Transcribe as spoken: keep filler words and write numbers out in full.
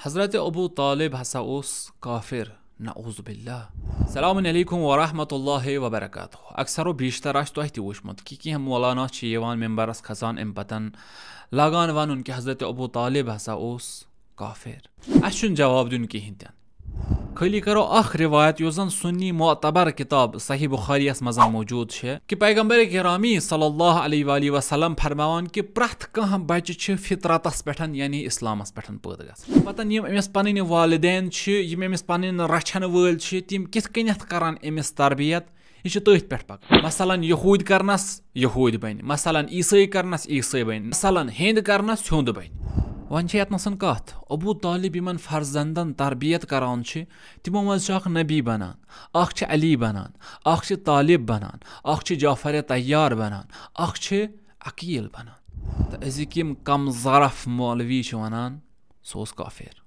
حضرت ابو طالب ہسا اوس کافر، نعوذ باللہ۔ السلام علیکم ورحمۃ اللہ وبرکاتہ۔ اکثر و بیشتر آسہِ تۄہہِ تہِ وٕچھمُت کہِ کینٛہہ مولانا چھِ یِوان ممبرس کھسان، امہِ پتن لاگان ونُن کہِ حضرت ابو طالب ہسا اوس کافر۔ اسہِ چھُنہٕ جواب دیُن کِہینۍ تہِ نہٕ۔ خٲلی کرو اکھ روایت یۄس زن سنی معتبر کتاب صحیح بخاریس منٛز موجود چھِ کہِ پیغمبر گرامی صلی اللہ علیہ وآلہ وسلم فرماوان کہِ پرٛٮ۪تھ کانٛہہ بچہِ چھِ فطرتس پٮ۪ٹھ، یعنی اسلامس پٮ۪ٹھ پٲدٕ گژھان۔ پتن یِم أمِس پنٕنۍ والدین چھِ، یِم أمِس پنٕنۍ رچھن وٲلۍ چھِ، تِم کِتھ کٔنٮ۪تھ کرن أمِس تربیت، یہِ چھُ تٔتھۍ پٮ۪ٹھ پکان۔ مثلاً یہوٗدۍ کرنس یہوٗدۍ بنہِ، مثلاً عیسٲے کرنس عیسٲے بنہِ، مثلاً ہیٚنٛدۍ کرنس ہیوٚنٛد بنہِ۔ وۄنۍ چھِ یتنس کتھ، ابو طالب یِمن فرزندن تربیت کران چھِ، تِمو منٛز چھُ اکھ نبی بنان، اکھ چھُ علی بنان، اکھ چھُ طالب بنان، اکھ چھُ جعفر طیار بنان، اکھ چھُ عقیل بنان۔ تہٕ أزِکۍ یِم کم ظرف مولوی چھِ ونان، سُہ اوس کافر۔